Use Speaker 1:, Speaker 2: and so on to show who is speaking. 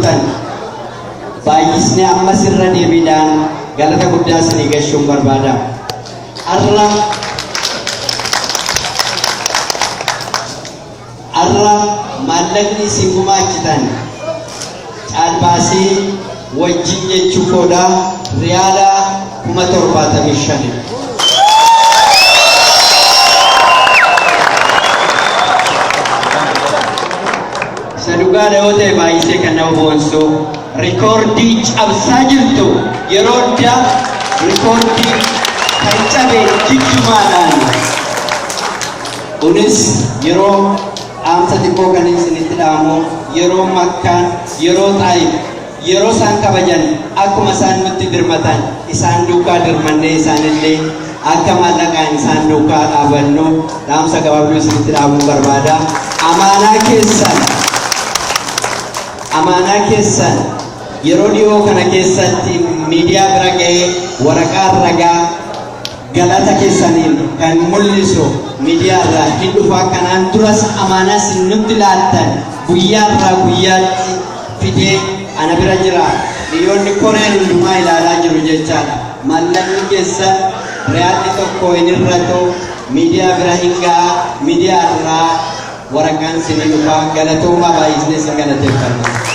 Speaker 1: turtan baay'isnee ammas irra deebiidhaan galata guddaa isinii gashuun barbaada. Har'a har'a maallaqni isin gumaachitan caalbaasii wajjin jechuu koodha riyaala 75,000. Isa dhugaadha yoo ta'e baay'isee kan nama boonsu rikoordii cabsaa jirtu yeroo addaa rikoordii kan cabe jiddumaadhaan. Kunis yeroo dhaamsa xiqqoo kan isinitti dhaamu yeroo Makkaan yeroo Xaayif yeroo isaan kabajan akkuma isaan nutti dirmatan isaan duukaa dirmannee isaanillee akka maallaqaan isaan duukaa dhaabannu dhaamsa gabaabduu isinitti dhaamuun barbaada. Amaanaa keessan amaanaa keessan yeroo dhiyoo kana keessatti miidiyaa bira ga'ee waraqaa ragaa galata keessaniin kan mul'isu miidiyaa irraa hin dhufa. Kanaan duras amaanaa isin nutti laattan guyyaa irraa guyyaatti fidee ana bira jira. Biyyoonni koreen hundumaa ilaalaa jiru jechaadha. Maallaqni keessan riyaalli tokko hin hir'atu, miidiyaa bira hin ga'a, miidiyaa irraa waraqaan isinii dhufa. Galatoomaa, baay'isnee isin galateeffanna.